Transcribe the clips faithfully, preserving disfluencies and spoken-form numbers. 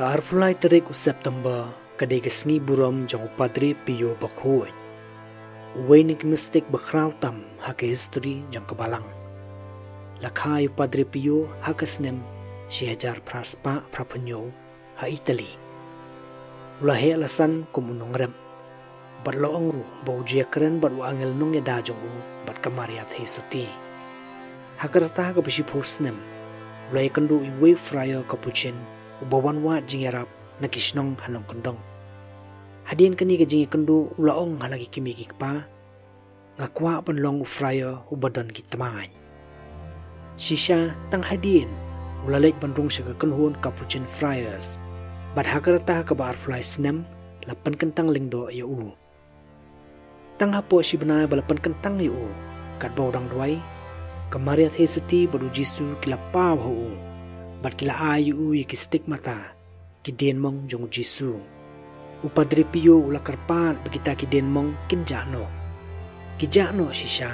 Ka arphew lai tarik u September ka dei ka sngi burom jong u Padre Pio bakhuid, uwei na ki mystik bakhraw tam ha ka history jong ka Balang. La kha ïa u Padre Pio ha ka snem shi hajar phra spah phraphew hynñiew ha Italy. U la heh la san kum u nongrep, bad la ong ruh ba u ju ïakren bad u angel nongïada jong u bad ka Maria Theisotti. Ha ka rta kaba shiphew snem, u la ïakynduh ïa uwei u friar Capuchin uba wan wad jingïarap na ki shnong ha nongkyndong. Hadien kane ka jingïakynduh u la ong ha la ki kmie ki kpa, nga kwah ban long u friar uba don ki tmaiñ. Shisha tang hadien u la leit ban rung sha ka kynhun Capuchin Friars, bad ha ka rta kaba arphew lai snem la pynkyntang lyngdoh ïa u. Tang hapoh shi bnai ba la pynkyntang ïa u, katba u dang duwai, ka Maria Theisotti bad u Jisu ki la paw ha u, bad ki la ai ïa u ïa ki stigmata, ki dienmong jong u Jisu. U Padre Pio u la kyrpad ba kita ki dienmong kin jah noh. Ki jah noh shisha,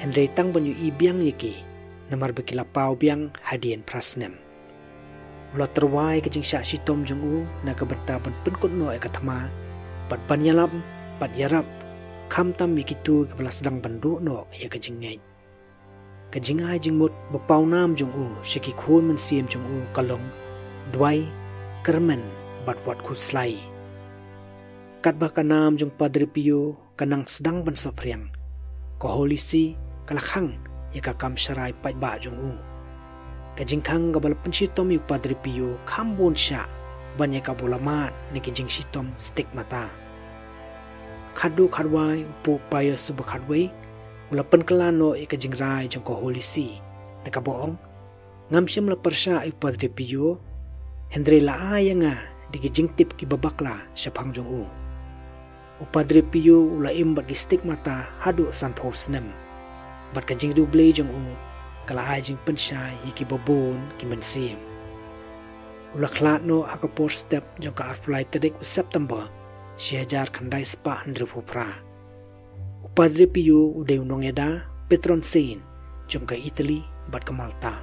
hynrei tang ban ïohi biang ïa ki, namar ba ki la paw biang hadien phra snem. U la tyrwa ïa ka jingshah shitom jong u na ka bynta ban pynkut noh ïa ka thma, bad ban ïalam bad ïarap, khamtam ïa kito kiba la sdang ban duh noh ïa ka jingngeit. Ka jingai jingmut ba pawnam jong u sha ki khun mynsiem jong u ka long duwai, kyrmen bad wat khuslai. Katba ka nam jong u Padre Pio ka nang sdang ban saphriang, ka Holy See ka la khang ïa ka kam sharai paidbah jong u. Ka jingkhang kaba la pynshitom ïa u Padre Pio kham bun shah ban ïa kaba u la mad na ki jingshitom stigmata. Khatduh khatwai u Pope Pius uba khatwei u la pynkylla noh ïa ka jingrai jong ka Holy See, da kaba ong, ngam shym la pyrshah ïa u Padre Pio, hynrei la ai ïa nga da ki jingtip kiba bakla shaphang jong u. U Padre Pio u la im bad ki stigmata haduh sanphew snem, bad ka jingriewblei jong u ka la ai jingpynshai ïa kiba bun ki mynsiem. U la khlad noh ha ka por step jong ka arphew lai tarik u September shi hajar khyndai spah hynriewphew phra. U Padre Pio u dei u nongïada, patron saint, jong ka Italy bad ka Malta.